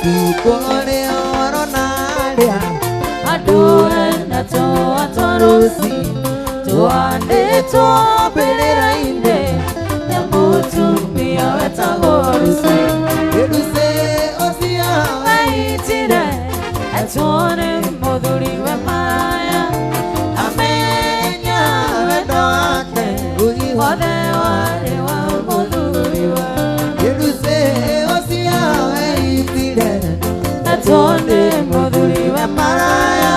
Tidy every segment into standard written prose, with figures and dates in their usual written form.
Mũcuko ũrĩa ũrona arĩa Andũ ena tũa twa rũci twandĩtwo mbĩrĩra-inĩ nĩ mũtumia wetagwo Lucy. Lucy ũcio Waitire etwo nĩ mũthuriwe maraya amenya wendo wake wothe warĩ wa mũthuriwe. Lucy ũcio weitire Etwo nĩ mũthuriwe maraya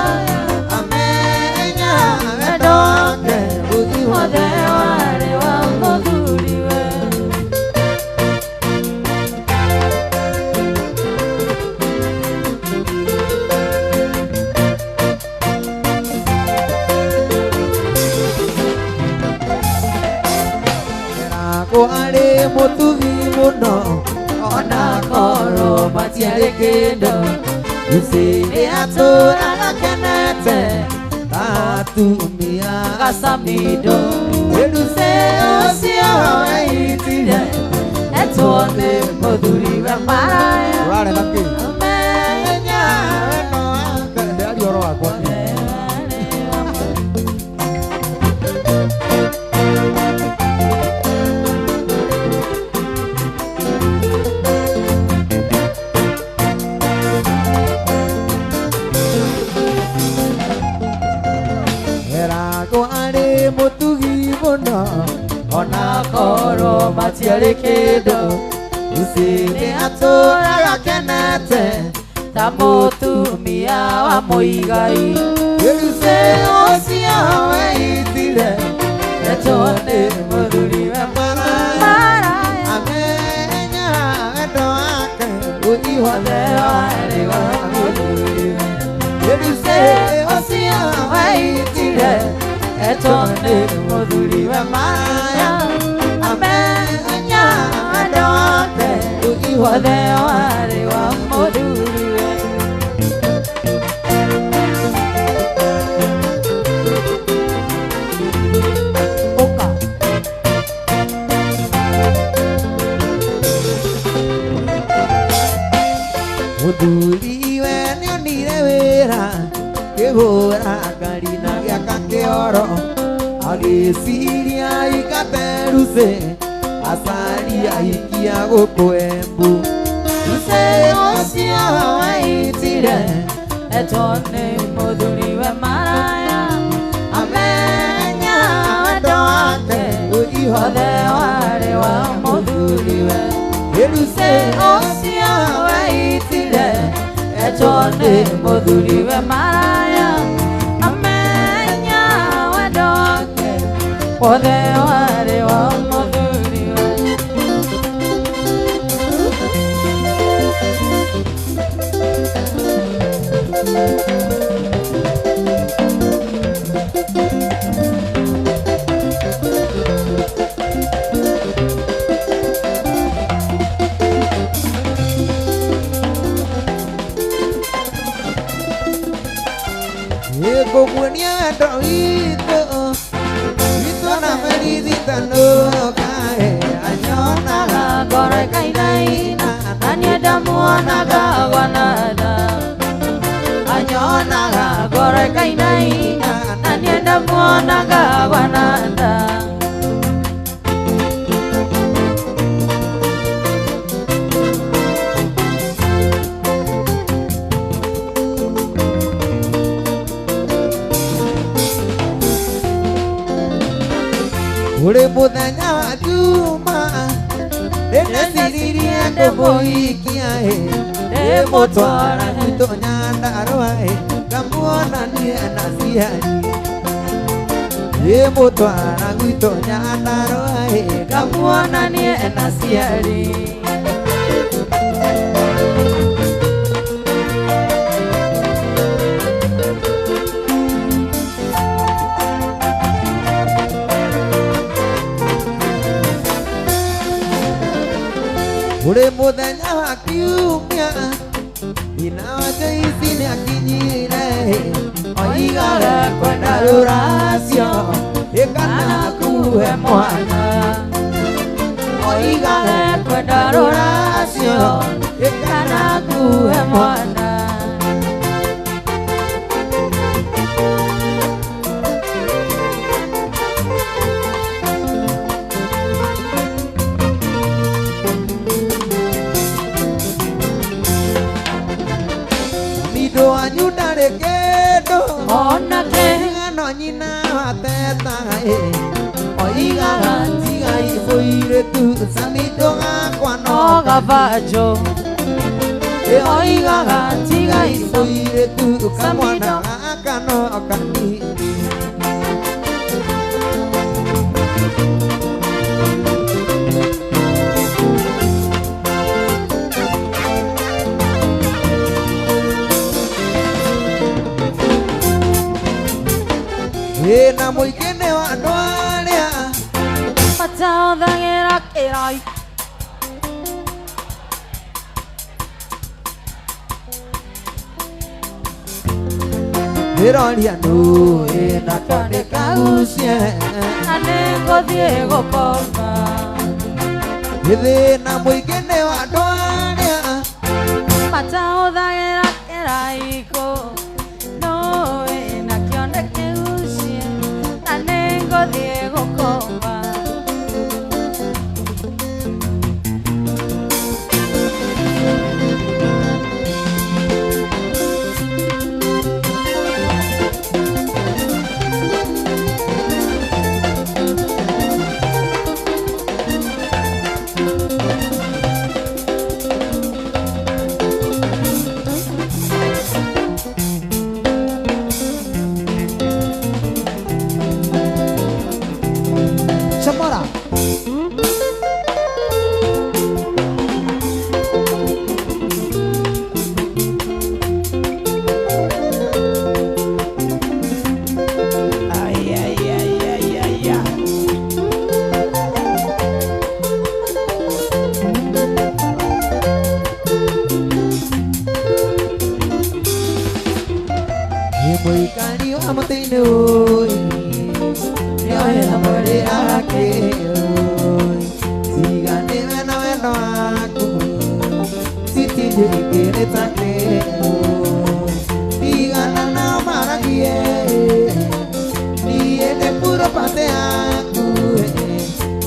amenya wendo wake wothe warĩ wa mũthuriwe. Eragwo arĩ mũtugi mũno Ona korwo matiarĩ kĩndũ Lucy nĩ atũraga kenete ta atumia gacamindo. Lucy ũcio weitire Etwo nĩ mũthuriwe maraya Ũrarega kĩ? amenya wendo wake Ndĩraria ũhoro wakwa. Eragwo arĩ mũtugi mũno Ona korwo matiarĩ kĩndũ Lucy nĩ atũraga kenete ta mũtumia wa mũigai. Lucy ũcio weitire Etwo nĩ mũthuriwe maraya maraya amenya wendo wake wothe warĩ wa mũthuriwe. Lucy ũcio Waitire etwo nĩ mũthuriwe maraya amenya wendo wake wothe warĩ wa mũthuriwe. Ũka Mũthuriwe nĩonire wĩra kĩhũra ngari na gĩaka kĩoro agĩciria aingate Lucy acaria ahikia gũkũ Embu. Lucy ũcio waitire etwo nĩ mũthuriwe maraya amenya wendo wake wothe warĩ wa mũthuriwe. Lucy Ũcio waitire etwo nĩ mũthuriwe maraya amenya wendo wake wothe warĩ wa mũthuriwe. Ngũkuonia wendo witũ witũ na merithitano kae anyonaga Ngoro ĩkainaina na niĩ ndamuonaga gwanatha anyonaga ngoro ĩkainaina na niĩ ndamuonaga gwanatha. Ũrĩ mũthenya wa Juma ndĩreciririe ngũmũhikia ĩ ndĩmũtwara gwitũ Nyandarũa ĩ ngamuonanie na ciari ndĩmũtwara gwitũ Nyandarũa ĩ Ngamuonanie na ciari. Ũrĩ mũthenya wa kiumia nyina wa Joyce nĩakinyire oigaga kwenda rũracio ĩkana kuhe mwana Oigaga kwenda rũracio Kana kuhe mwana. Mido anyu ndarĩ kĩndũ Onake no nyina wateta oigaga tiga ibũirĩtu Samido gakwa no no gabanjo. Oigaga tiga ibũirĩtu kamwana gaka no kanini. Na mũingĩ nĩ wa andũ arĩa matahũthagĩra kĩrai. Ndĩroria nũ ĩna kĩonde kagucie Na nĩngũthiĩ gũkoma. Thĩna mũingĩ nĩ wa andũ arĩa Matahũthagĩra kĩraikũ. Nũ ĩna kĩonde kĩgucie na nĩngũthiĩ gũkoma. Chamora. Ay, ay, ay, ay, ay, ay. Mũikari wa mũtĩ-inĩ ũyũ nĩoĩ na mwĩrĩ yake tiga nĩwe na wendo waku citinjĩkĩrĩte kĩo tigana nao maragie niĩ nĩ puro pate yaku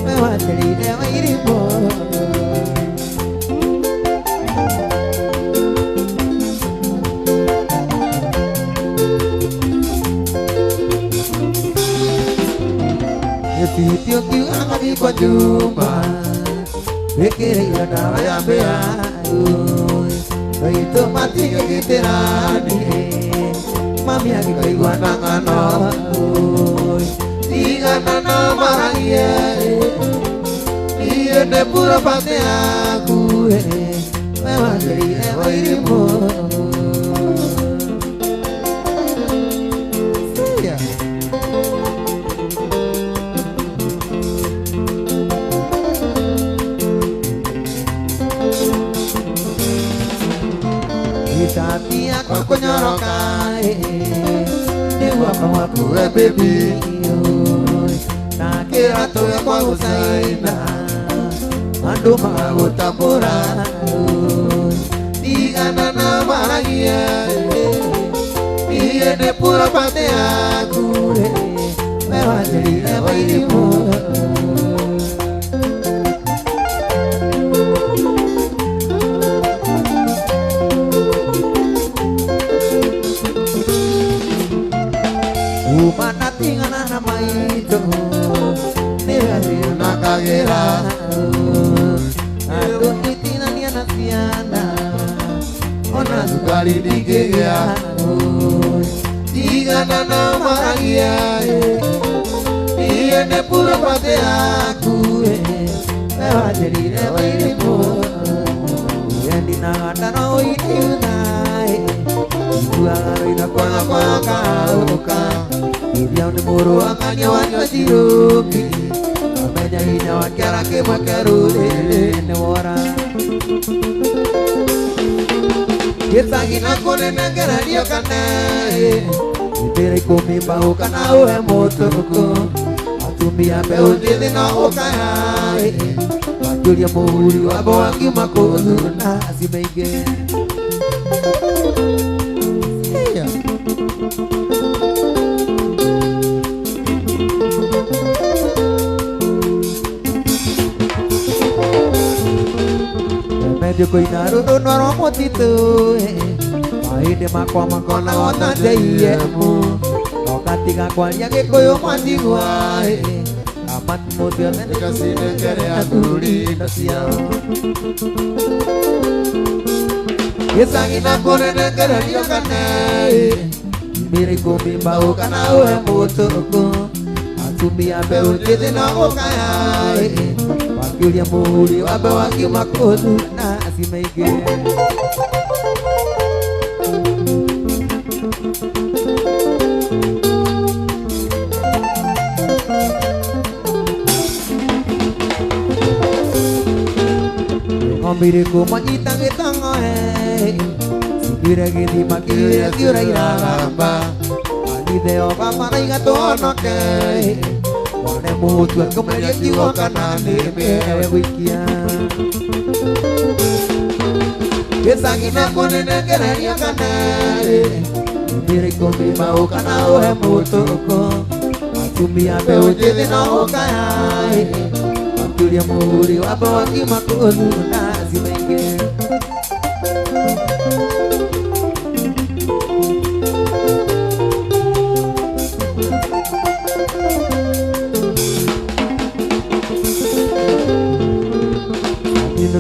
we wanjĩrĩire wairimũ. Gĩtitio kiugaga thiĩ kwa Juma wĩkĩrĩirwo ndawa ya mbĩa maitũ matingĩgitĩra niĩ mami angĩkaigua na ng'ano tigana na maragie niĩ nĩ puro pate yaku we wanjĩrĩire wairimũ. Yeah. Tabia kwa kunyoroka nĩguo kamakuwe baby na kĩratũ gĩakwa gũcaina andũ magagũtambũra tigana na maragie niĩ nĩ puro pate yaku we wanjĩrĩire wairimũ. Umana tingana na maitũ nĩwe nakagĩra andũ itinania na ciana ona cukari ndingĩgĩa tigana na maragia niĩ nĩ puro pate yaku we wanjĩrĩire wairimũ ndinaga ndano ũiniuna iguaga rũina kwaga kwakaũka iria nĩ mũrũ wa ng'ania wanyua njiruki amenya hinya wa kĩara kĩmwe kĩrũrĩrĩ nĩ wora gĩcagi na kũnenengererio kana ĩtĩra ikũmi mbaũ kana ũhe mũtũkũ atumia mbeũ njĩthĩ no ũkaya Wakiuria mũhuri wambo wakiuma kũthuna cimaingĩ. Mendio koina rũthũnwa rwa mũtitũ mahĩndĩ makwa makonagwo ta JM Ũgatiga kwaria Gĩkũyũ mwatigwa amatimũ ciothe nĩkacinengere athuri indo ciao. Gĩcagi na kũnenengererio kane mĩrĩ ikũmi mbaũ kana ũhe mũtũkũ atumia mbeũ njĩthĩ no gũkaya wakiuria mũhuri wambe wakiuma kũthuna cimaingĩ. Ng'ombe irĩkũ mwanyita gĩtang'oe cithire gĩthima kĩrĩa kĩũra iragamba anitheo baba raiga tũhonoke wone mũtu akĩmweria kiugo kana nĩmĩewe gũikia. Gĩcagi na kũnenengereria kane mĩrĩ ikũmi mbaũ kana ũhe mũtũkũ atumia mbeũ njĩthĩ no gũkaya wakiuria mũhuri wambo wakiuma kũthuna cimaingĩ.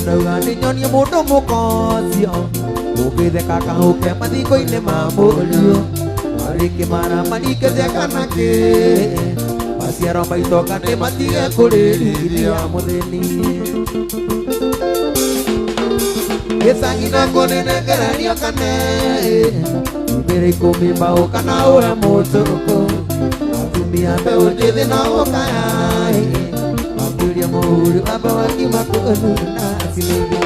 Ndauga nĩ nyonie mũndũ mũkocio ũngĩtheka kahũke mathiko-inĩ ma mũriũ marĩkĩmara marikĩte kana kĩ maciaro maitoka nĩ matige kũrĩrithia mũthĩni. Gĩcagi na kũnenengererio kane mĩrĩ ikũmi mbaũ kana ũhe mũtũkũ atumia mbeũ njĩthĩ no gũkaya wakiuria mũhuri wambe wakiuma kũthuna cimaingĩ.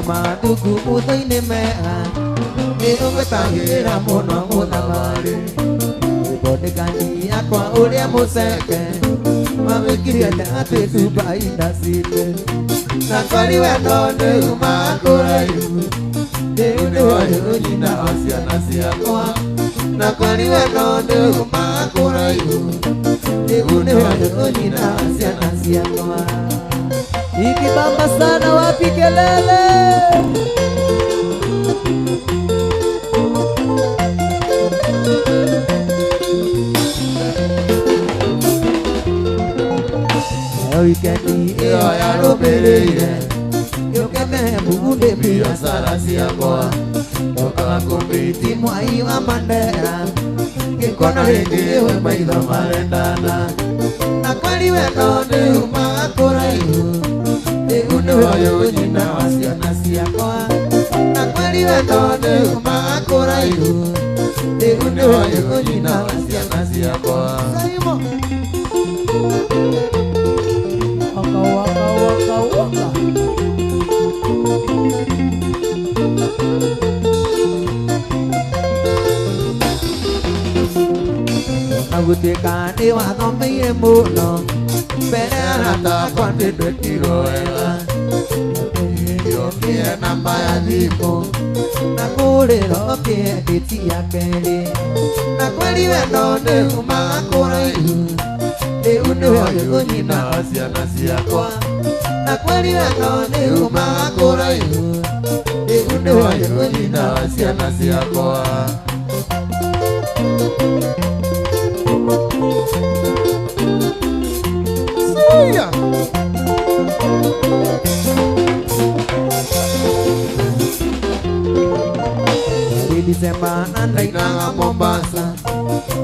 Mathuku mũthũ-inĩ mega nĩ ũgũtahĩra mũno mũthamarĩ ithondekani yakwa ũrĩa mũceke mawĩkire atĩ cuba indacitĩ Na kwari wendo nĩ umaga kũraihu rĩu nĩwe nyina wa ciana ciakwa. Na kwari wendo nĩ umaga kũraihu rĩu nĩwe nyina wa ciana ciakwa. Ikibamba sana wapi kelele? Wikendi ĩyo yarũmĩrĩire yũkĩte mbunde biacara ciakwa ndokaga kũmĩti mwai wa Mandera ngĩkona rĩngĩ we maitho marendana. Na kwari wendo nĩ umaga kũraihu rĩu nĩwe nyina wa ciana ciakwa. Na kwari wendo nĩ umaga kũraihu rĩu nĩwe nyina wa ciana ciakwa. Waka waka waka waka. Gũtuĩka nĩ wathomeire mũno mbere arata akwa nĩ ndwekirwo wega Yokire namba ya thimũ na kũrĩrwo kĩendĩti ya kerĩ na kweri wendo nĩ umaga kũraihu rĩu nĩwe nyina wa ciana ciakwa. Na kweri wendo nĩ umaga kũraihu rĩu nĩwe nyina wa ciana ciakwa.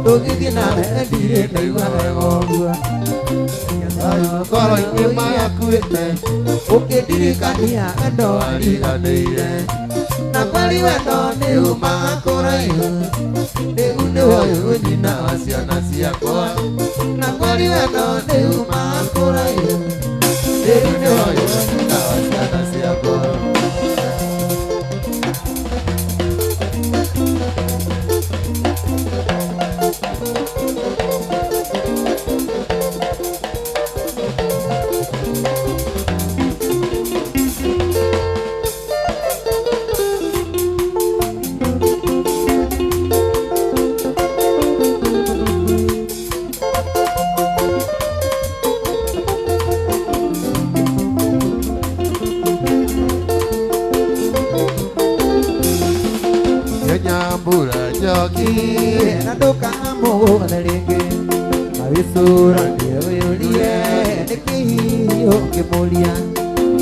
Tũgĩthiĩ nawe ndirĩ ndaigua wega ũguo. Ngoro-inĩ makuĩte ũkĩndirikania wendo wariganĩire. Na kweli wendo nĩ umaga kũraihu, rĩu nĩwe ũyũ nyina wa ciana ciakwa. Na kweli wendo nĩ umaga kũraihu, rĩu nĩwe ũyũ nyina wa ciana ciakwa. Nyambura njoki na ndũkamũgũthe rĩngĩ. Mawĩcũranie wĩyũrie nĩkĩ hihi ũngĩmũria.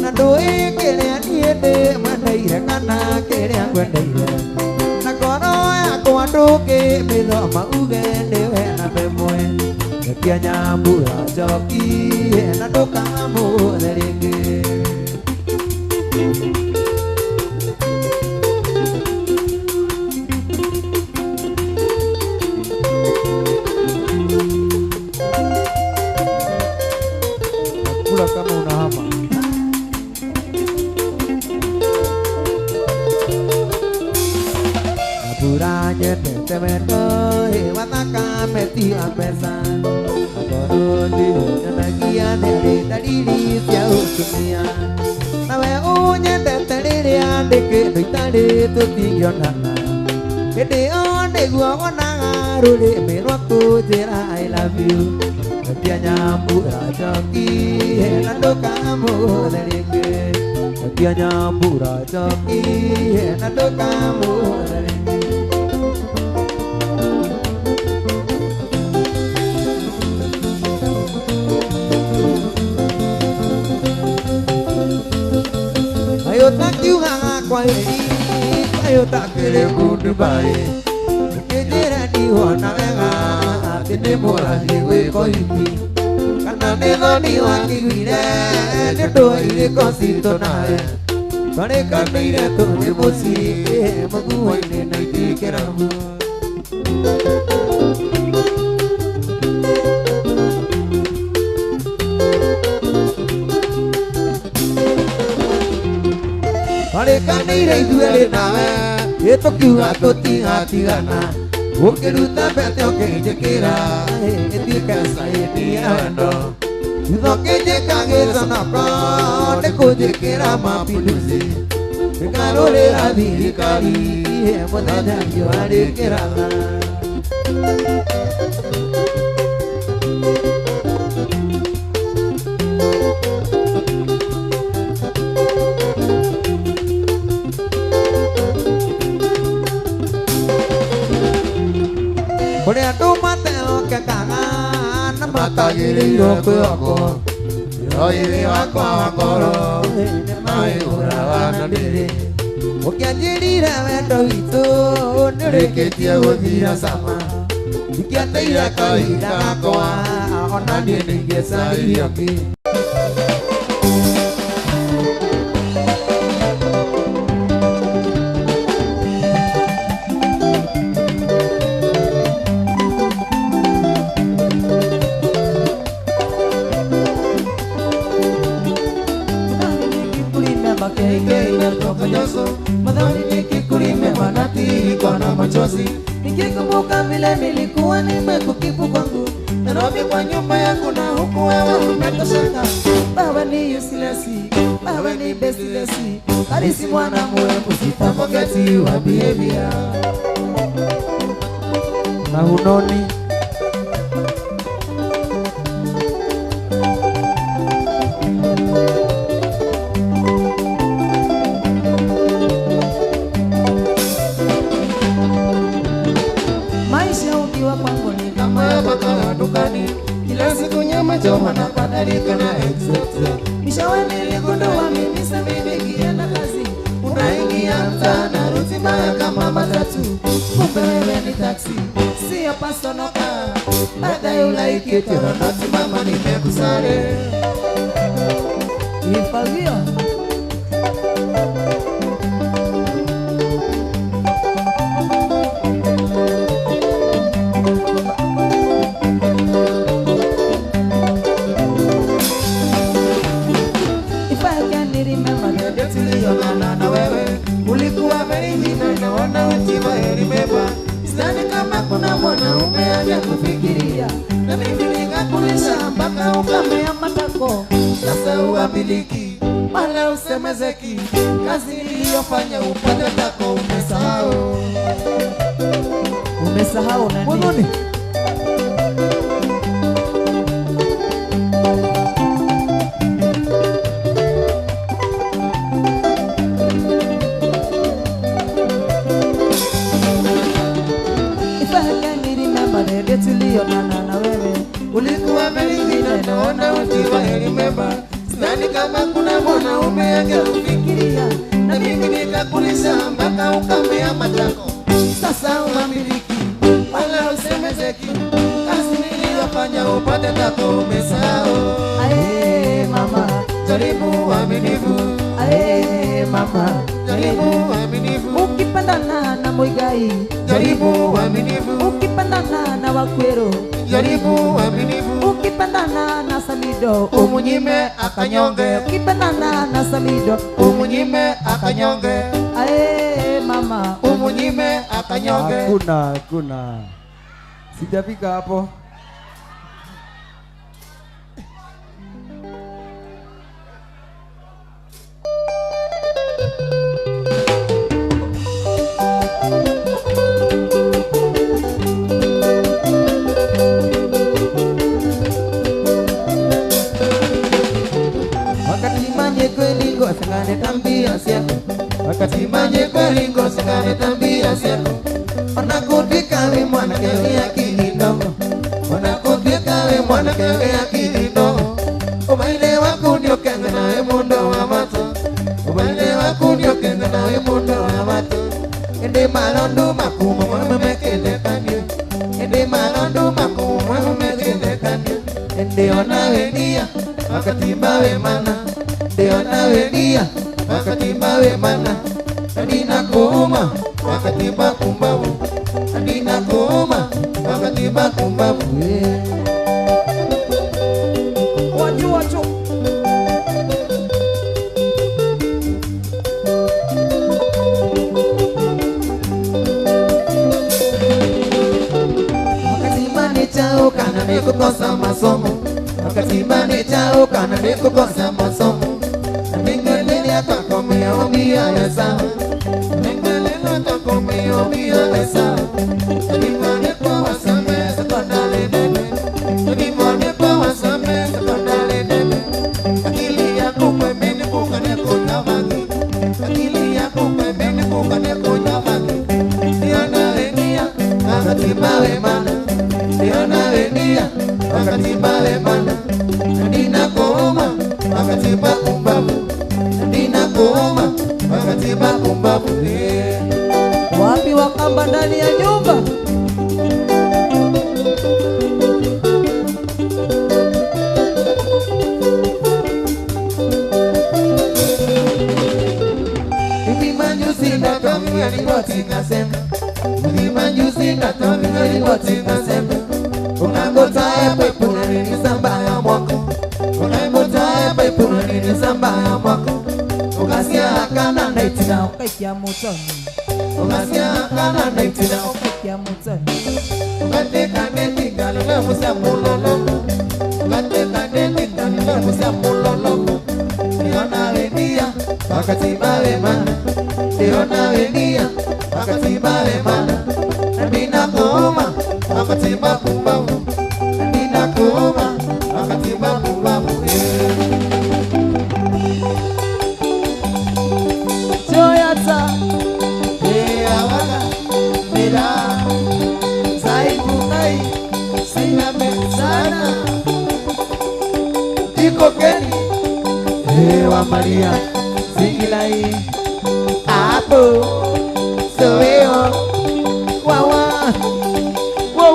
Na ndũĩ kĩrĩa niĩ ndĩmwendeire kana kĩrĩa ngwendeire. Na ngoro yakwa ndũngĩmĩthoma uge nĩwe namba ĩmwe. Rekia Nyambura njoki na ndũkamũgũthe rĩngĩ. Kula kama unahama. Nyambura nyendete wendo wa thakame ti wa mbeca. Ngoro ndĩhũnanagia nĩ dalili cia ũtumia. Nawe ũnyendete rĩrĩa ndĩ kĩndũ itarĩ tũtingĩonana. Hĩndĩ ĩyo nĩguo wonaga rũrĩmĩ rwaku njĩra I love you. Rekia Nyambura njoki na ndũkamũgũthe rĩngĩ. Rekia Nyambura njoki na ndũkamũgũthe rĩngĩ. Ayo takiugaga kwaheri, ayo takĩrĩ goodbye. Ũkĩnjĩra ndiwona wega atĩ nĩ mũrathiĩ gwĩka ũhiki. Kana nĩ thoni wakĩiguire nĩ ũndũ wa irĩko citũ nawe. Twarĩkanĩire tũthiĩ mũciĩ mũguo-inĩ na itingĩramu. Twarĩkanĩire ithuerĩ nawe ĩtũkiuga tũtigatigana. Ũkĩruta mbete ũkĩnjĩkĩra ĩtuĩke caĩni ya wendo. Thutha ũkĩnjĩka gĩconoko nĩ kũnjĩkĩra mapinduzi. Ngĩgarũrĩra thirikari mũthenya riũa rĩkĩratha. Kũrĩ andũ matehokekaga na matagĩrĩirwo kwĩhokwo. Ĩrĩ wakwa wa ngoro nĩmaihũraga na ndĩrĩ. Ũkĩanjĩrire wendo witũ nĩũrĩkĩtie gũthira cama. Ingĩateire kahinda gakwa ona niĩ nĩingĩcaririe ũngĩ. Nikikumbuka vile nilikuwa nimekukipu kwangu Nairobi kwa nyumba yangu na huku wewe umetosheka. Wewe ni useless, wewe ni bestless. Karisi mwana mwepu sitaforget your behavior. Na hunoni Maisha ukiwa kwangu ni kama ya dukani. Kila siku nyama choma na kadhalika na etc. Mishawe niligundua mimi sasa nikienda kazi unaingia mtaa na ratiba kama matatu. Kumbe wewe ni taxi, sio pasonoka. Baadaye ulaikete na mama nimekusale. Ifagio. If I can remember the day tulionana na wewe, ulikuwa very na naona ukiwa remember. Sidhani kama kuna mwanaume angekufikiria, na mimi nikakulisha mpaka ukamea matako. Sasa uamiliki wala usemezeki, kazi niliyofanya upate tako umesahau. Umesahau nani? If I can remember the day tulionana na wewe, ulikuwa very na naona ukiwa remember. Sidhani kama kuna mwanaume angekufikiria, na mimi nikakulisha mpaka ukamea matako. Sasa uamiliki wala usemezeki, kazi niliyofanya upate tako umesahau. Ae mama, jaribu uaminifu. Ae mama, jaribu uaminifu. Ukipendana na Muigai, jaribu uaminifu. Ukipendana na Wakwero, jaribu uaminifu. Ukipendana na Samido, umunyime akanyonge. Ukipendana na Samido, umunyime akanyonge. Ae mama, umunyime akanyonge. Hakuna, hakuna. Sijafika hapo. Wakati manye kweli ngozi kane tambia siako. Onakudika we mwanake we akili ndogo, onakudika we mwanake we akili ndogo. Umaile waku niokenga nawe mundo wa watu, umaile waku niokenga nawe mundo wa watu. Ende malondu makumu mwamekele kanyo, ende malondu makumu mwamekele kanyo. Ende onawe wakati mawe mana, ende onawe wakati mawe mana. Adina kuuma wakati makumbavu, adina kuuma wakati makumbavu. Watu watu wakati mane chao kana nikukosa masomo, wakati mane chao kana nikukosa masomo. Wapi wakamba ndani ya nyumba? Ukaikia motoni, ukasiakana naitina, ukaikia motoni. Ukateka neti galile musa muloloko, ukateka neti galile musa muloloko. Niona wenia wakati mawe mana, niona wenia wakati mawe mana. Nina kuuma wakati makumbavu, nina kuuma wakati makumbavu. Ewa Maria, singilai, apo, soeo, wawa, wo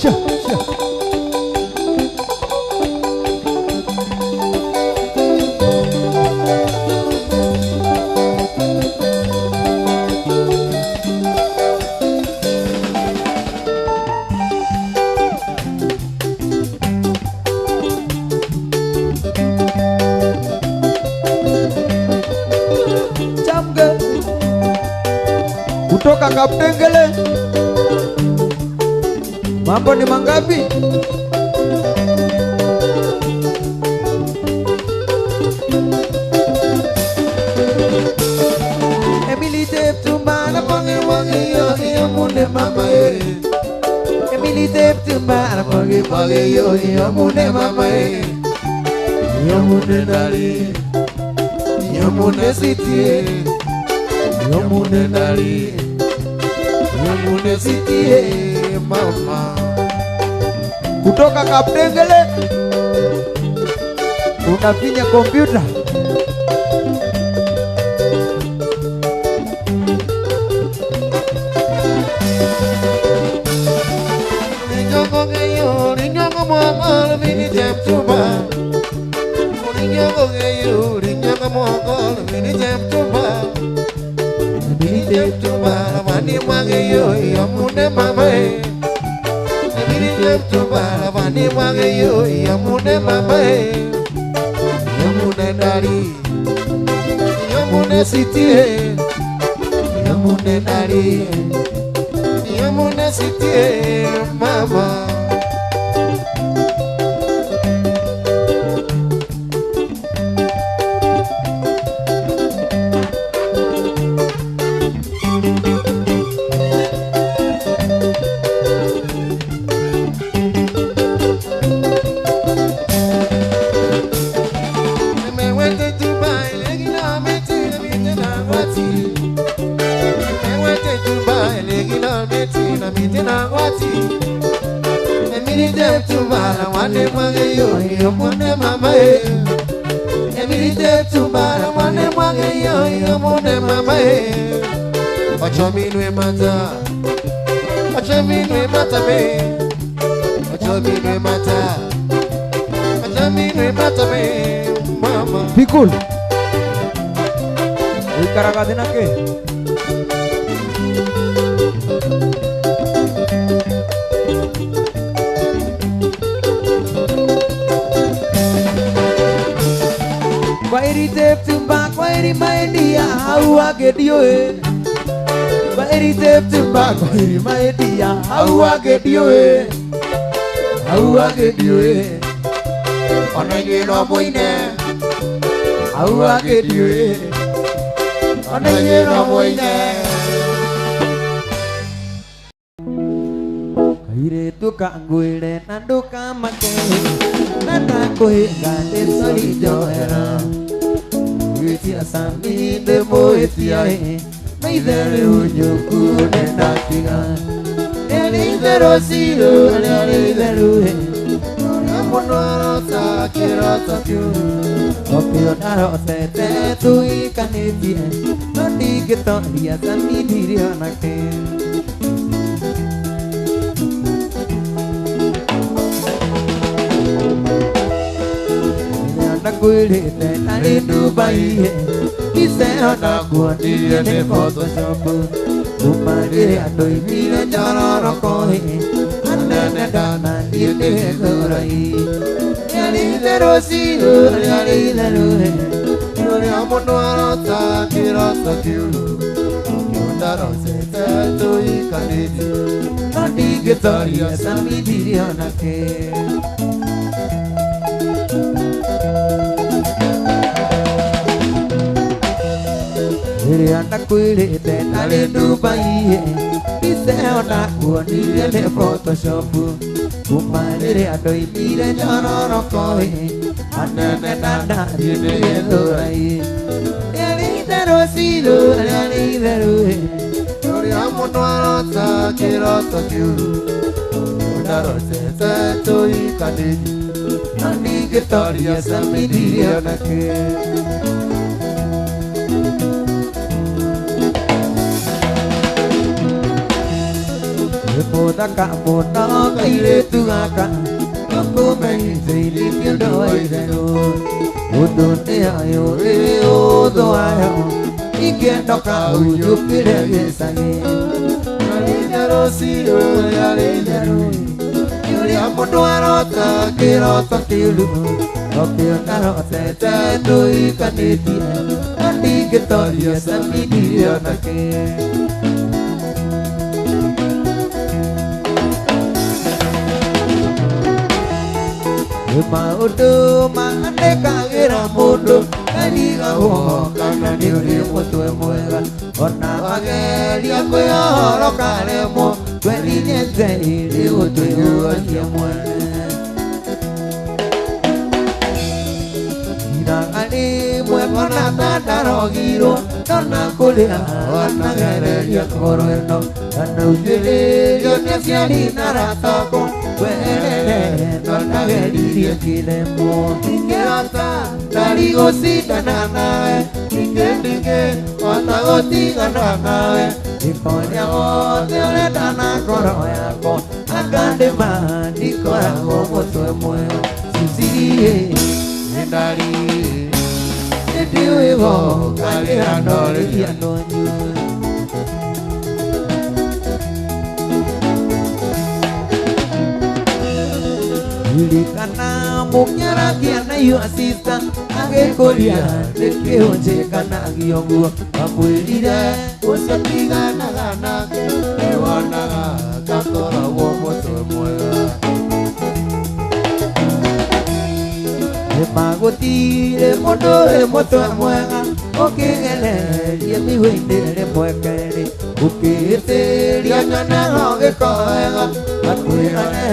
Sha sha. Kutoka Kaptengele. Mambo ni mangapi? Emily Teptumba na ponge wange yo yo munde mama eh. Emily Teptumba na ponge ponge yo yo munde mama eh. Yo munde dali, yo munde city, yo munde dali, yo munde city mama. Kutoka Kaptengele unafinya kompyuta. Mama. Pikul. Wikaraga thina ke? Kwairi Teptumba, kwairi maedia, hau agedio e. Kwairi Teptumba, kwairi maedia, hau agedio e. Hau agedio e. Ona inyuĩ no mũine. Hau agedio e. Ona inyuĩ no mũine. Kairĩtu kangwĩre na ndũkamake, na ndakũhĩnga ndĩ sorry njohera. Gwĩtia cami ndĩmũĩtia ĩ, na ithe rĩu nyũku nĩndatiga. Rĩarĩ itherũ cirũ, rĩarĩ itherũ ĩ, Ũrĩa mũndũ arota kĩroto kĩũru. Okĩo ndarotete tũikanĩtie, no ndingĩtoria cami ndirĩ onake. Ndakwĩrĩte ndarĩ Dubai, mbica ĩyo ndakuonirie nĩ Photoshop. Kuma rĩrĩa ndoimire njororoko ĩ, anene ndanathiĩ ndĩgũrai. Rĩarĩ itherũ cirũ, rĩarĩ itherũ ĩ, Ũrĩa mũndũ arota kĩroto kĩũru. Ũkĩo ndarotete tũikanĩtie, no ndingĩtoria cami ndirĩ onake. Rĩrĩa ndakwĩrĩte ndarĩ Dubai, mbica ĩyo ndakuonirie nĩ Photoshop. Kuma rĩrĩa ndoimire njororoko ĩ, anene ndanathiĩ ndĩgĩthũrai. Rĩarĩ itherũ cirũ, rĩarĩ itherũ ĩ, Ũrĩa mũndũ arota kĩroto kĩũru. Ũkĩo ndarotete tũikanĩtie, no ndingĩtoria cami ndirĩ onake. Mũthaka mũno kairĩtu gaka Ũkũmenyithĩirie ũndũ wa itherũ Ũndũ nĩ ayũ ĩ ũthũ wayo Ingĩendoka ũnjũkĩre gĩcagi Rĩrĩa rũciũ rĩarĩ itherũ Ũrĩa mũndũ arota kĩroto kĩũru Ũkĩona rotete tũikanĩtie Na ndingĩtoria cabidi onake Maũndũ maandĩkagĩra mũndũ karigagwo kana nĩ ũrĩ mũtwe mwega Ona wageria kwĩhoro karemwo Twerinyete ĩrĩ gũtwĩyũragia mwene Iraga rĩmwe ona ta ndarogirwo Ndona kũrĩa wanagereria ngoro ĩno Kana ũtuĩrĩrio nĩ aciari na arata akwa Werere ndonageririe kĩremwo Ingĩhota ndarigũcindana nawe Ningĩ ndingĩhota gũtigana nawe Nĩkorĩa wothe ũrenda na ngoro yakwa Akandĩma ndikoragwo mũtwe mwega Susie Nĩndari nĩndĩũĩ gokarĩra norĩria no nyue Ririkana mũkĩaragia na your sister Agĩkũria nĩkĩ ũnjĩkanagia ũguo Wamwĩrire Ũcio tiganaga nake Nĩwonaga ngakoragwo mũtwe mwega Nĩmagũtirĩ mũndũ wĩ mũtwe mwega Ũkĩgererie mĩhũ-inĩ rĩmwe kerĩ Ũkĩhĩtĩria nyonaga ũgĩka wega Makwĩrane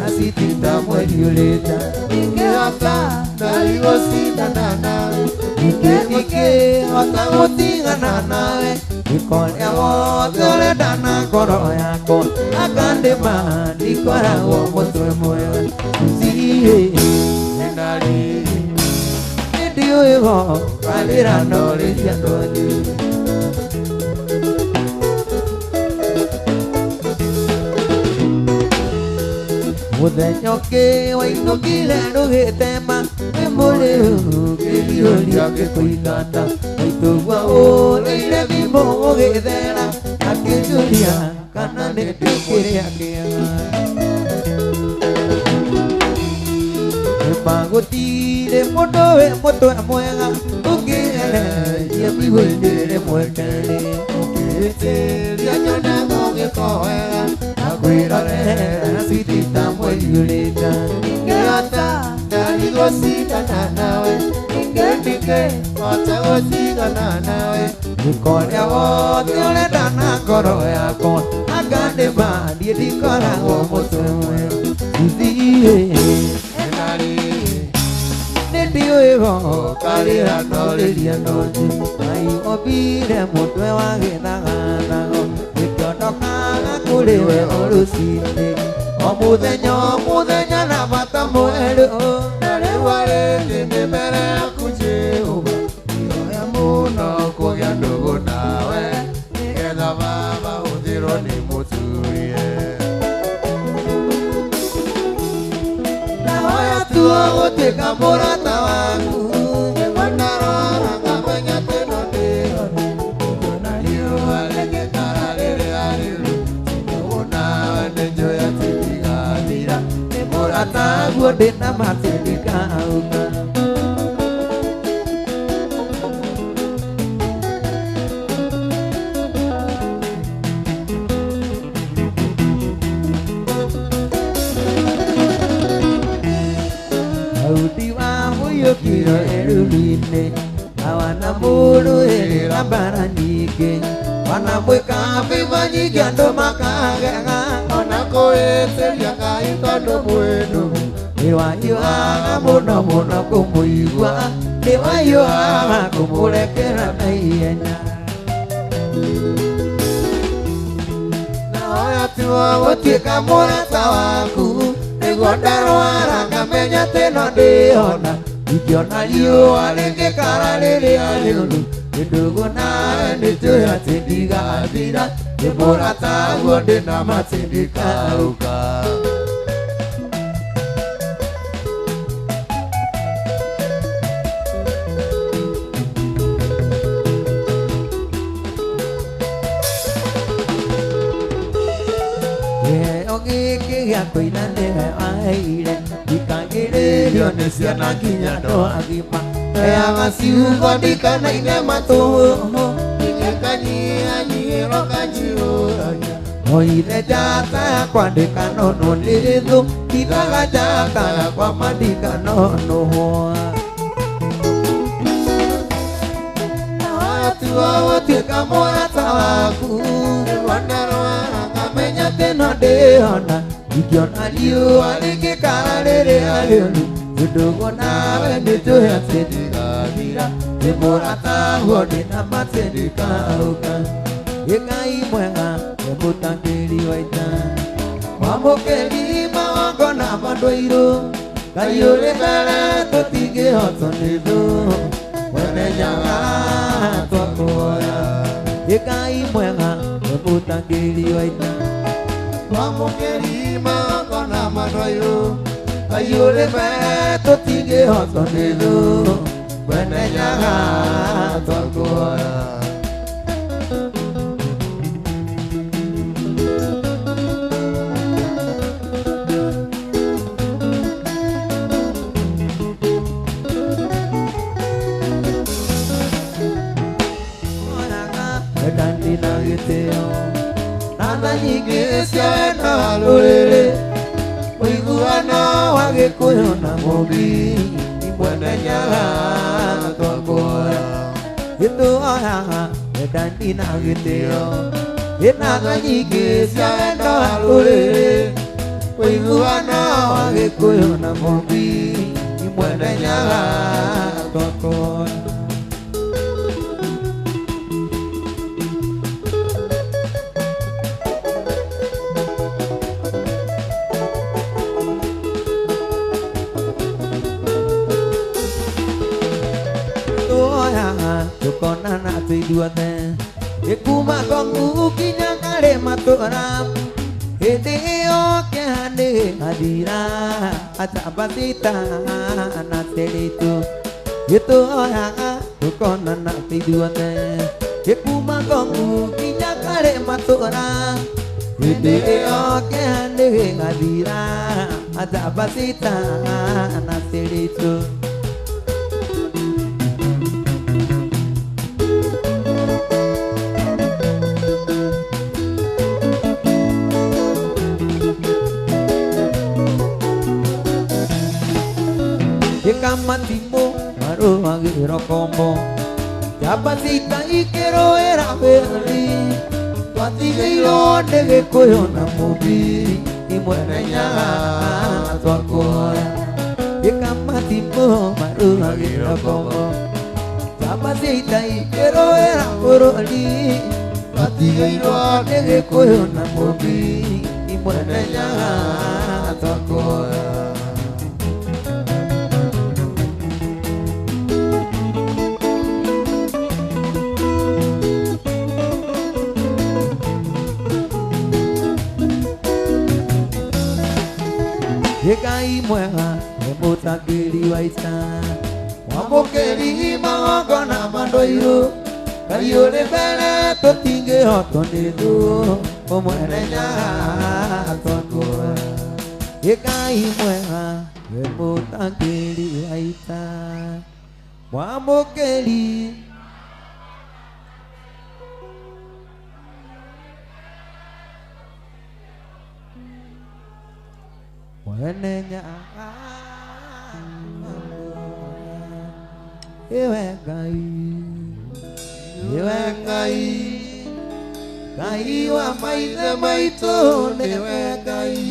acitinda mweri ũrĩte Ingĩhota ndarigũcindana nawe Ningĩ ndingĩhota gũtigana nawe Nĩkorĩa wothe ũrenda na ngoro yakwa Akandĩma ndikoragwo mũtwe mwega Susie Nĩndari nĩndĩũĩ gokarĩra norĩria ndonyu Mũthenya ũngĩ wainũkire rũgĩtema Wĩ mũrĩu kĩhiũria gĩkũingata Maitũguo ũrĩire thimũ ũgĩthera Akĩnjũria kana nĩndĩ kĩrĩa kĩega Nĩmagũtirĩ mũndũ wĩ mũtwe mwega Ũngĩgereria mĩhũ-inĩ rĩmwe kerĩ Ũkĩhĩtĩria nyonaga ũgĩka wega Akwĩrorera citita mweri ũrĩte Ingĩhota ndarigũcindana nawe Ningĩ ndingĩhota gũtigana nawe Nĩkorĩa wothe ũrenda na ngoro yakwa Akandĩma niĩ ndikoragwo mũtwe mwega Susie Nĩndari nĩndĩũĩ gokarĩra norĩria nonyu Ngai ombire mũtwe wa gĩthagathago Nĩkĩondokaga kũrĩ we o rũciinĩ O mũthenya o mũthenya na bata mwerũ Na rĩu arĩthi nĩ mbere yaku Jehova Ihoya mũno kũgĩa ndũgũ nawe Nĩgetha baba ũthirwo nĩ mũturie Ndahoya tuo gũtuĩka mũrata waku Nĩguo ndarora ngamenya atĩ no ndĩhone Ngĩona riũa rĩgĩkara rĩrĩa rĩũru Ndũgũ nawe nĩnjũĩ atĩ ndigathira Nĩ mũrata guo ndĩna ma atĩ ndikauga Daudi wa mũiyũkire eruru-inĩ Awana mũrũĩrĩra mbara nyingĩ Wanamwĩka biba nyingĩ andũ makagega Ona kũhĩtĩria Ngai tondũ mwĩ ndũgũ Nĩwahiũhaga mũno mũno kũmũigua Nĩwahiũhaga kũmũrekera na ihenya Nahoya tuo Gũtuĩka mũrata waku Nĩguo ndarwara ngamenya atĩ no ndĩhona Ingĩona riũa rĩngĩkara rĩrĩa rĩũru Ndugu nawe nĩnjũĩ atĩ ndigathira nĩ mũrataguo ndĩna ma atĩ ndikauka. Kĩheo gĩkĩ gĩa kũina nĩwe waheire ndikagĩrĩrio nĩ ciana nginya andũ agima heaga ciugo ndikanaine matũhũ Ingĩkanyihanyihĩrwo kanjihũragia oire njata yakwa ndĩkanonwo nĩ thũ hithaga njata yakwa ma ndikanonũhwo. Watua gũtuĩka mũrata waku nĩguo ngamenya atĩ no ndĩhona ingĩona riũa rĩngĩkara rĩrĩa rĩũru ndugu nawe nĩnjũĩ atĩ ndigathira nĩ mũrataguo ndĩna ma atĩ ndikauka. Ĩ Ngai mwega nĩ mũtangĩri wa ita mwamũkĩri magongona ma andũ airũ Ngai ũrĩ mbere tũtingĩhotwo nĩ thũ mwene nyaga twakũhoya. Ĩ Ngai mwega nĩ mũtangĩri wa ita mwamũkĩri magongona ma andũ airũ Ngai ũrĩ mbere tũtingĩhotwo nĩ thũ mwene nyaga twakũhoya. Wendani na gĩtĩo na tha nyingĩ cia wendo wa rũrĩrĩ ũiguano wa Gĩkũyũ na Mũmbi mwene nyaga twakũhoya. Gĩtũoyaga wendani na gĩtĩo na tha nyingĩ cia wendo wa rũrĩrĩ ũiguano wa Gĩkũyũ na Mũmbi mwene nyaga twakũhoya. Tukonana twĩ ithuothe ĩkuma Kongu nginya karĩ matũra hĩndĩ ĩyo kĩeha nĩ gĩgathira Atambacita na Tĩrĩtũ gĩtũoyaga tukonana twĩ ithuothe ĩkuma Kongu nginya karĩ matũra hĩndĩ ĩyo kĩeha nĩ gĩgathira Atambacita na Tĩrĩtũ. Ĩkamatimu marũagĩrwo kombo njamba cia ikĩrũĩra bũrũri twatigĩirwo nĩ Gĩkũyũ na Mũmbi mwene nyaga twakũhoya. Ĩkamatimu marũagĩrwo kombo njamba cia ikĩrũĩra bũrũri twatigĩirwo nĩ Gĩkũyũ na Mũmbi mwene nyaga twakũhoya. Ngai mwega nĩ mũtangĩri wa ita mwamũkĩri magongona ma andũ airũ Ngai ũrĩ mbere tũtingĩhotwo nĩ thũ mwene nyaga twakũhoya. Ngai mwega nĩ mũtangĩri wa ita mwamũkĩri mwene nyaga iwe Ngai iwe Ngai Ngai wa maithe maitũ nĩwe Ngai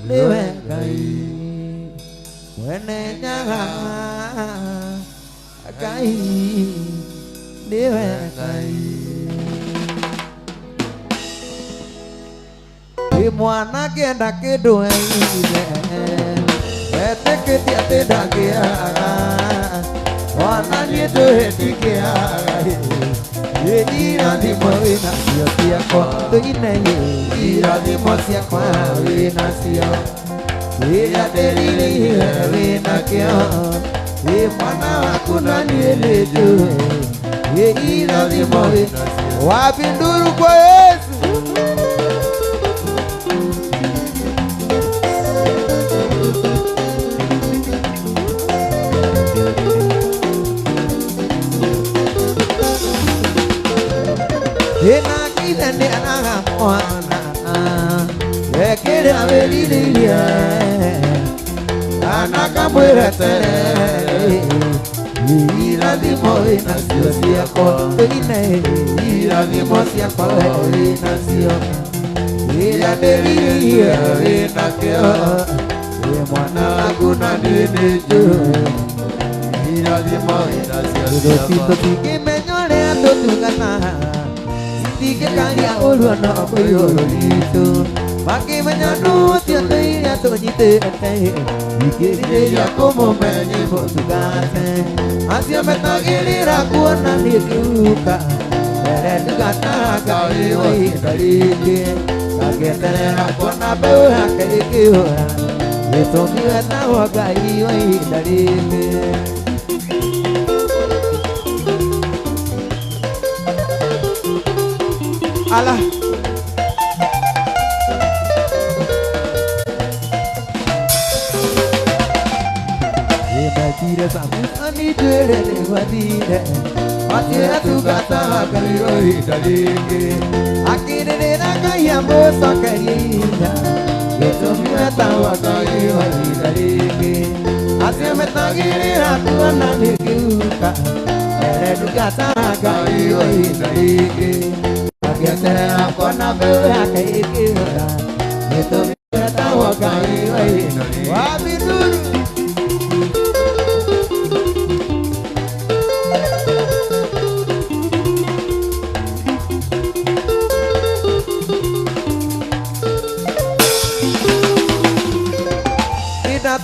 nĩwe Ngai mwene nyaga Ngai nĩwe Ngai. Mwana kĩenda kĩndũ heire etĩkĩtie atĩ ndangĩaga Ona niĩ ndũhĩtũkĩaga irathimo wĩnacio ciakwa tũine irathimo ciakwa wĩnacio ĩrĩa ndĩrirĩire wĩnakĩo ĩ mwana waku na niĩ nĩ njũĩ irathimo wĩnacio. Wapi nduru kwa Yesu? Irathimo wĩnacio ciakwa tũine irathimo ciakwa wĩnacio ĩrĩa ndĩrirĩire wĩnakĩo ĩ mwana waku na niĩ nĩ njũĩ irathimo wĩnacio ciakwa. Tũtingĩmenya ũrĩa tũtungataga citingĩkaria ũru ona kũiyũrũ ritũ makĩmenya nũ ũcio tũiria tũnyitĩte ikĩrirĩria kũmũmenya mũtungate acio metagĩrĩra kuona nĩ ngĩhuka mbere ndungataga Ngai wa ihinda rĩngĩ mageterera kuona mbeũ yake ĩkĩhũra gĩtũmi wetagwo Ngai wa ihinda rĩngĩ. Ala Imetire Samusoni njwĩrĩ nĩgwathire atĩra tungataga Ngai wa ihinda rĩngĩ akĩrĩrĩra Ngai amũcokerie ihinda gĩtũmi wetagwo Ngai wa ihinda rĩngĩ acio metagĩrĩra kuona nĩ ngĩhuka mbere ndungataga Ngai wa ihinda rĩngĩ mageterera kuona mbeũ yake ĩkĩhũra gĩtũmi wetagwo Ngai wa ihinda rĩngĩ. Wapi nduru?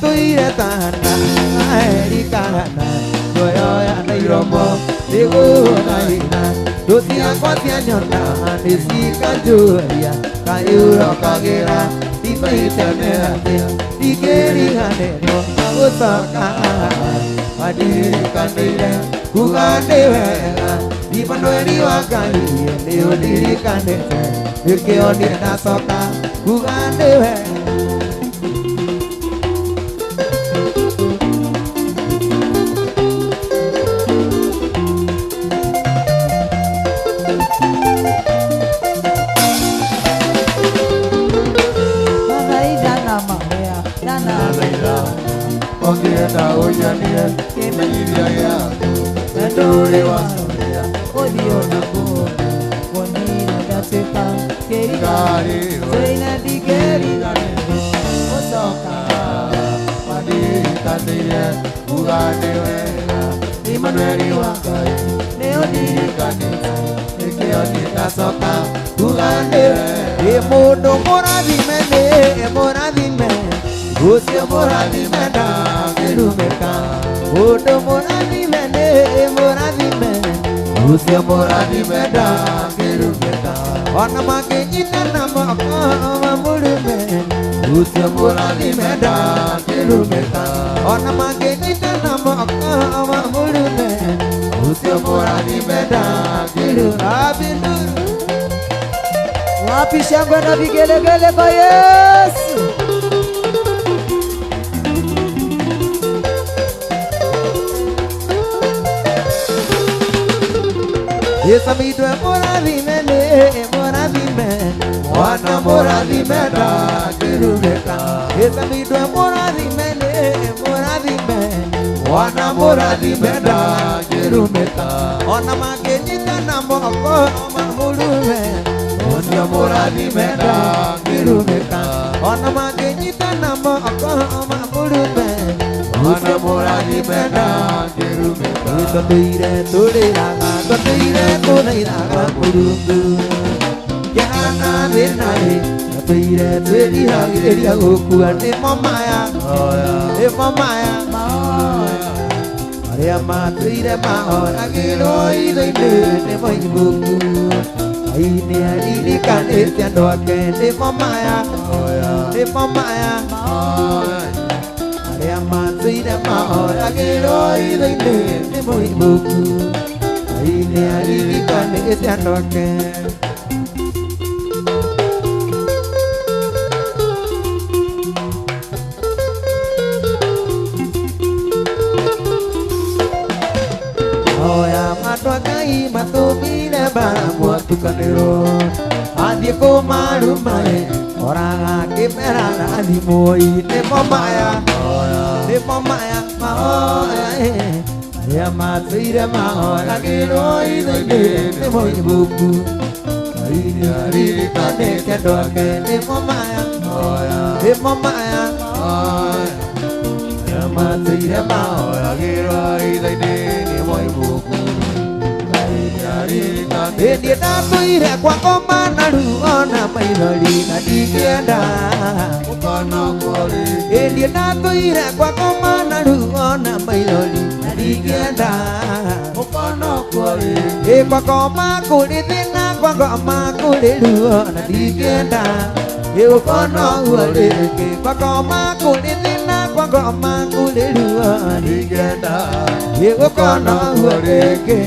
Tũire tana aerikana njoyoya na iromo nĩgũnaina thũ ciakwa cianyona nĩcikanjũria kaĩ ũrokagĩra ndibaitene atĩa ndingĩriganĩrwo gũcoka wandirikanĩire kuga nĩ wega Imanueli wa Ngai nĩũndirikanĩte nĩkĩo niĩ ndacoka kuga nĩ wega. Ũngĩenda ũnyonie kĩmenyithia gĩaku wendo ũrĩ wacoria ũthiũ na kũndũ wonire ndatuĩka kĩriganĩrwo kĩriganĩrwo ndingĩriganĩrwo gũcoka wandirikanĩire kuga nĩ wega Imanueli wa Ngai nĩũndirikanĩte nĩkĩo niĩ ndacoka kuga nĩ wega. Ĩ mũndũ mũrathime nĩ mũrathime ũcio mũrathime ndangĩrumĩka mũndũ mũrathime nĩ mũrathime ũcio mũrathime ndangĩrumĩka ona mangĩnyitana moko mamũrume ũcio mũrathime ndangĩrumĩka ona mangĩnyitana moko mamũrume ũcio mũrathime ndangĩrumĩka. Wapi shangwe na vigelegele kwa Yesu? Esamidwe mũrathime nĩ mũrathime mwana mũrathime ndangĩrumĩka Esamidwe mũrathime nĩ mũrathime mwana mũrathime ndangĩrumĩka ona mangĩnyitana moko mamũrume ũcio mũrathime ndangĩrumĩka ona mangĩnyitana moko mamũrume ũcio mũrathime ndangĩrumĩka. Tũtũire tũrĩraga tũtũire tũthaithaga Mũrungu kĩhana thĩna-rĩ tũtũire twĩriragĩria gũkua nĩmo maya nĩmo maya Arĩa matũire mahoragĩrwo itho-inĩ nĩ moimbũku. Ngai nĩ aririkanĩte andũ ake nĩmo maya, nĩmo maya. Arĩa matũire mahoragĩrwo itho-inĩ nĩ moimbũku. Ngai nĩ aririkanĩte andũ ake. Ngai matũmire Balamu atukanĩrwo athiĩ kũmarumaĩ oraga kĩmera na thimũ-ĩ nĩmo maya, nĩmo maya mahoya arĩa matũire mahoragĩrwo itho-inĩ nĩ moimbũku. Ngai nĩ aririkanĩte andũ ake nĩmo maya, nĩmo maya. Arĩa matũire mahoragĩrwo itho-inĩ nĩ moimbũku. Niĩ ndatũire kwakoma na ruo na maithori na ndingĩenda Niĩ ndatũire kwakoma na ruo na maithori na ndingĩenda Kwakoma kũrĩ thĩna kwakoma kũrĩ ruo na ndingĩenda Gũkona ũguo rĩngĩ kwakoma kũrĩ thĩna kwakoma kũrĩ ruo na ndingĩenda Gũkona ũguo rĩngĩ.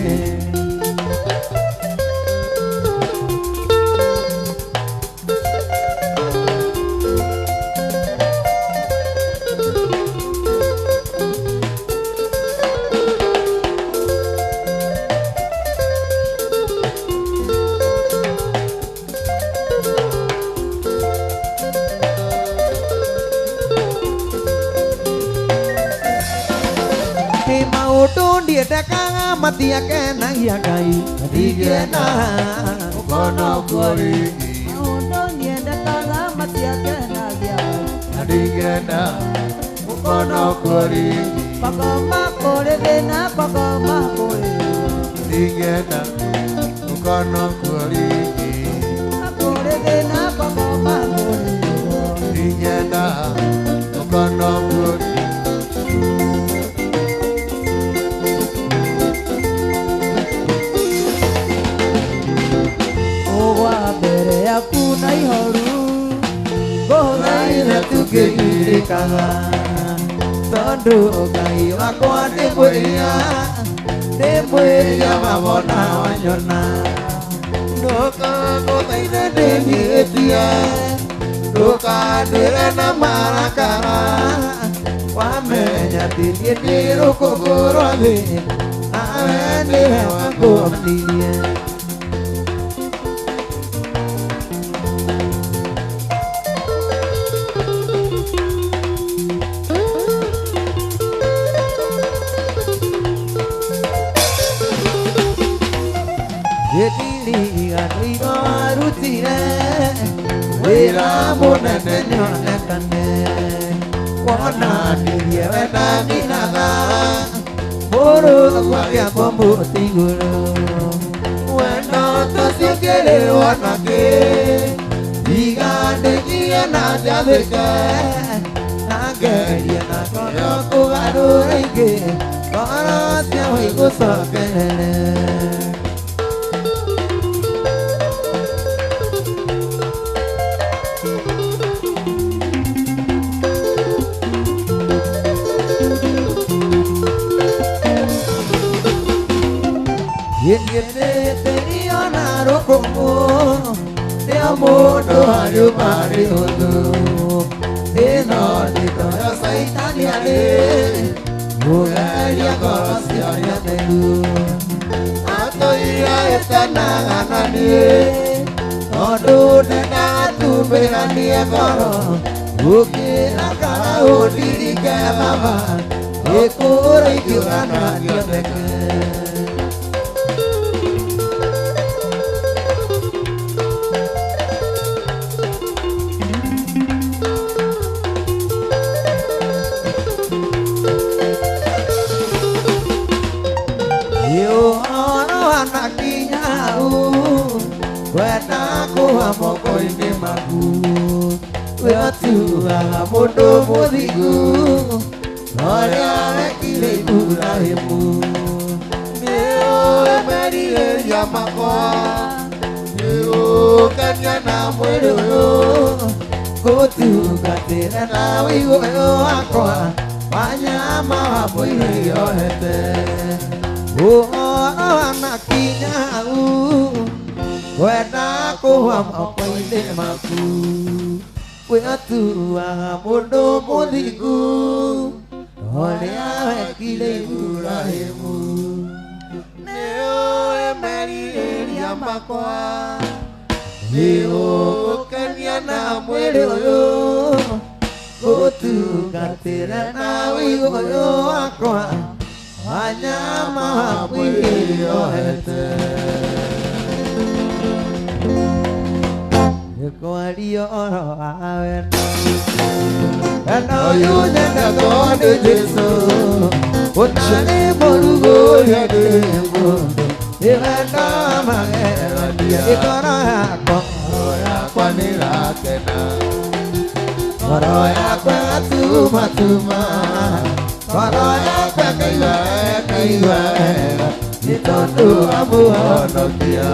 Ndiendekaga matiakenagia Ngai ndingĩenda Gũkona ũguo rĩngĩ. Maũndũ ndiendekaga matiakenagia Ndingĩenda gũkona ũguo rĩngĩ. Kwakoma kũrĩ thĩna kwakoma kũrĩ ruo. Ndingĩenda gũkona ũguo rĩngĩ. Kũrĩ thĩna kwakoma kũrĩ ruo. Ndingĩenda gũkona ũguo rĩngĩ. Mbere yaku na ihoru Ngũthaithe tũkĩririkaga tondũ Ngai wakwa nĩ mwĩhia nĩ mwĩhia mawona wanyona Ndũkangũthaithe ndĩhĩtie ndũkandwĩre na marakara wamenya atĩ niĩ ndĩ rũkũngũ rwa thĩ nawe nĩwe wangũmanirie. Warutire wĩra mũnene nyonekane wona niĩ wenda ninaga mũrũ gwakĩambwo mũtĩ igũrũ wendo tũciũkĩrĩrwo nakĩ tiga ndĩnyiie na njathĩke na ngerie na ngoro kũgarũra ingĩ ngoro ciao igũcokerere. Yetĩrio na rũkũngũ nĩo mũndũ ariuma arĩ ũthũ ĩno ndĩtoyo caitani arĩ mũgeria ngoro cia arĩa theru atũire ĩtenaga na niĩ tondũ ndendaga tumĩranie ngoro gũkĩra kana ũndirike baba ĩkũra ingiuga na ngĩoneke. Kwenda moko-inĩ maku we ũtuaga mũndũ mũthingu Ũrĩa wekire Iburahĩmu. Nĩũĩ merirĩria makwa, nĩũkenia na mwĩrĩ ũyũ. Gũtungatĩra na ũigũ ũyũ wakwa wa nyama wa mwĩrĩ yohete. Ũhoro wa makinya hau wenda kũgwa moko-inĩ maku. Wĩatuaga mũndũ mũthingu ũrĩa wekire Iburahĩmu. Nĩũĩ merirĩria makwa, nĩũkenia na mwĩrĩ ũyũ. Gũtungatĩra na ũigũ ũyũ wakwa wa nyama wa mwĩrĩ yohete. Nĩkwario ũhoro wa wendo. Wendo ũyũ nyendetwo nĩ Jesũ, ũtarĩ mũrugũrie ndĩ mũndũ. Nĩ wendo wa magegania, ngoro yakwa, Ngoro yakwa nĩĩrakena. Ngoro yakwa ĩgatumatuma, ngoro yakwa ĩkaigua wega, ĩkaigua wega, nĩ tondũ wa Mũhonokia.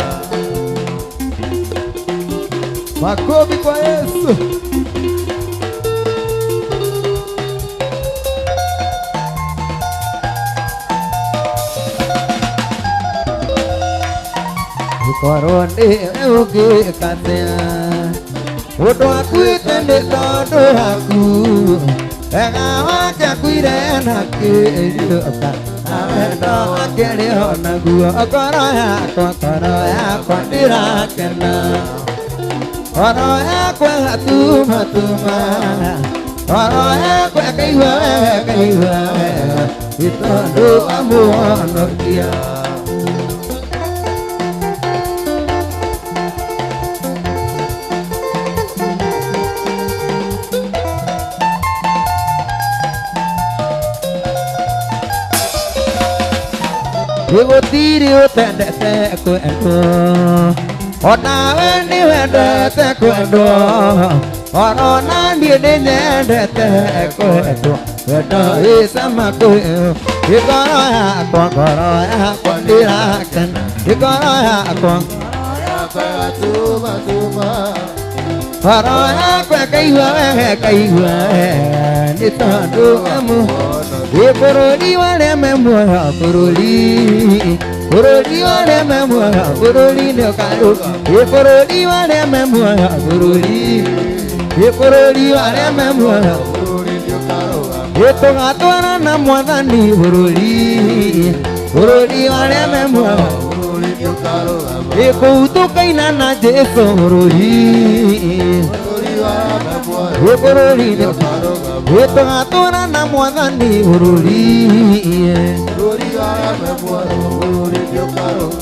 Makofi kwa Yesu. Korwo nĩ ũngĩka atĩa ũndũ akuĩte nĩ tondũ waku wega wake akuire na kĩriũka na wendo wake rĩ o naguo ngoro yakwa ndĩrakena ngoro yakwa ĩgatumatuma ngoro yakwa ĩkaigua wega ĩkaigua wega nĩ tondũ wa Mũhonokia. Gũtirĩ ũtendete kwendwo onawe nĩ wendete kwendwo ona niĩ nĩ nyendete kwendwo wendo wĩ cama kwĩo ngoro yakwa ndĩrakena ngoro yakwa ngoro yakwa ĩkaigua wega ĩkaigua wega nĩ tondũ wa Ĩ bũrũri wa arĩa me muoyo bũrũri bũrũri wa arĩa me muoyo bũrũri nĩ ũkarũga Ĩ bũrũri wa arĩa me muoyo bũrũri Ĩ bũrũri wa arĩa me muoyo Ĩ tũgatwarana mwathani bũrũri bũrũri wa arĩa me muoyo Ĩ kũu tũkaina na Jesũ bũrũri Ĩ bũrũri nĩ Ĩ tũgatwarana mwathani bũrũri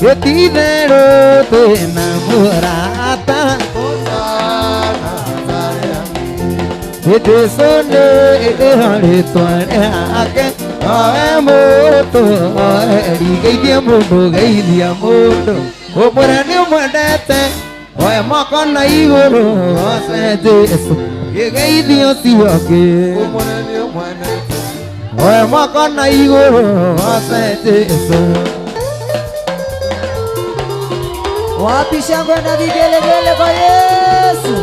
Gĩtitherũ twĩna mũrata Jesũ nĩ ĩho rĩtwa rĩake oe mũtũ oe geithia mũndũ geithia mũndũ ũmwĩre nĩ ũmwendete oe moko na igũrũ oce Jesũ gĩgeithio ũcio ũngĩ oe moko na igũrũ oce Jesũ. Wapi shangwe na vigelegele kwa Yesu?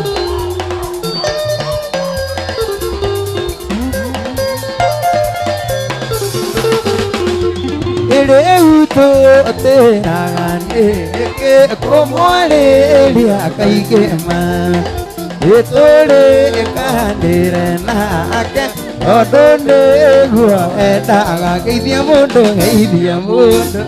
Rĩu tũtĩraga nĩkĩ kũmwarĩria kaingĩ ma nĩtũrĩkanĩre nake tondũ nĩguo endaga geithia mũndũ geithia mũndũ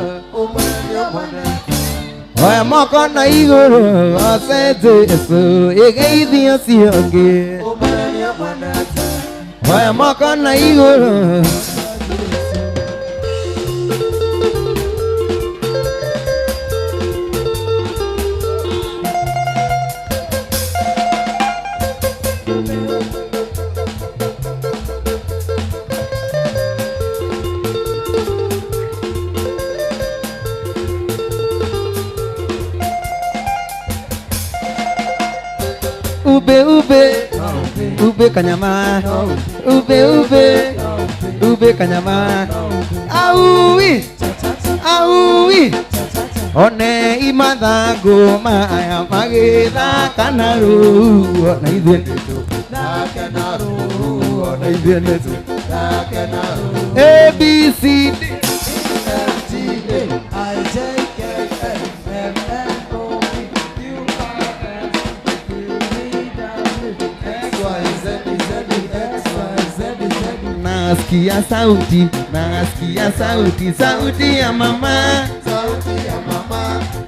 oe moko na igũrũ oce Jesũ ĩgeithio ũcio ũngĩ oe moko na igũrũ. Ube ube ube kanyama ube ube Dube kanyama. Aui. Aui. One imathangu maya magĩthaka na ruo na ithuĩ nĩtũthake na ruo na ithuĩ nĩtũthake na ruo. A B C D F G A I J K L M N O P Q R S T U V W X Y Z Z X Y Z Z. Nasikia sauti, nasikia sauti, sauti ya mama, Sauti ya mama.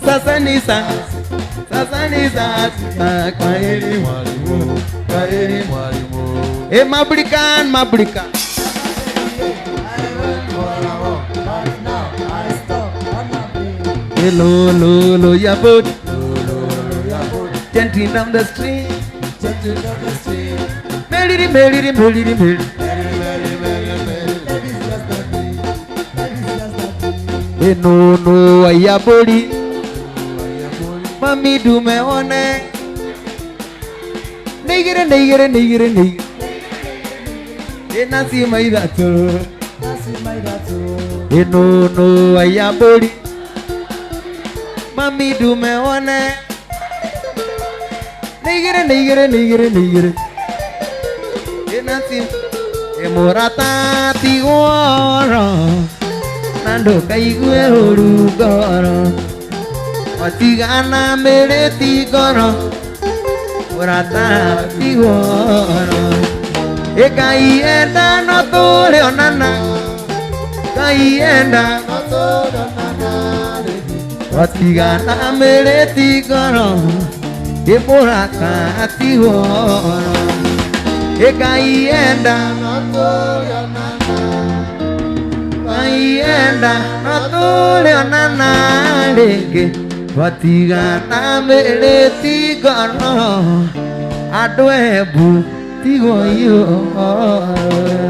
Sasa ni saa, sasa ni saa sita. Kwa heri mwalimu, kwa heri mwalimu. E mablikan, mablikan. I went for a walk, but now I stop on my feet. E lo lo lo ya boat, Lo lo ya boat, gently down the stream. gently down the stream. Melody, melody, melody, melody. Merry, merry, merry, merry. Love is just a dream. Love is just a dream. E no no ayabori, mami dumeone. Nigere nigere nigere nigere. E nasi maidatu. That's my tattoo. E no no ayabori, mami dumeone. Nigere nigere nigere nigere. E nasi e morata tigoro. Na ndũkaigue ũru ngoro watigana mĩrĩti ngoro mũrata tigoro ĩ Ngai enda no tũrĩonana Ngai enda No tũrĩonana rĩngĩ. watigana mĩrĩti ngoro ĩ mũrata tigoro ĩ Ngai enda No tũrĩonana. Ngai enda no tũrĩonana rĩngĩ twatigana mĩrĩti ngoro andũ embu tigwo ihoro.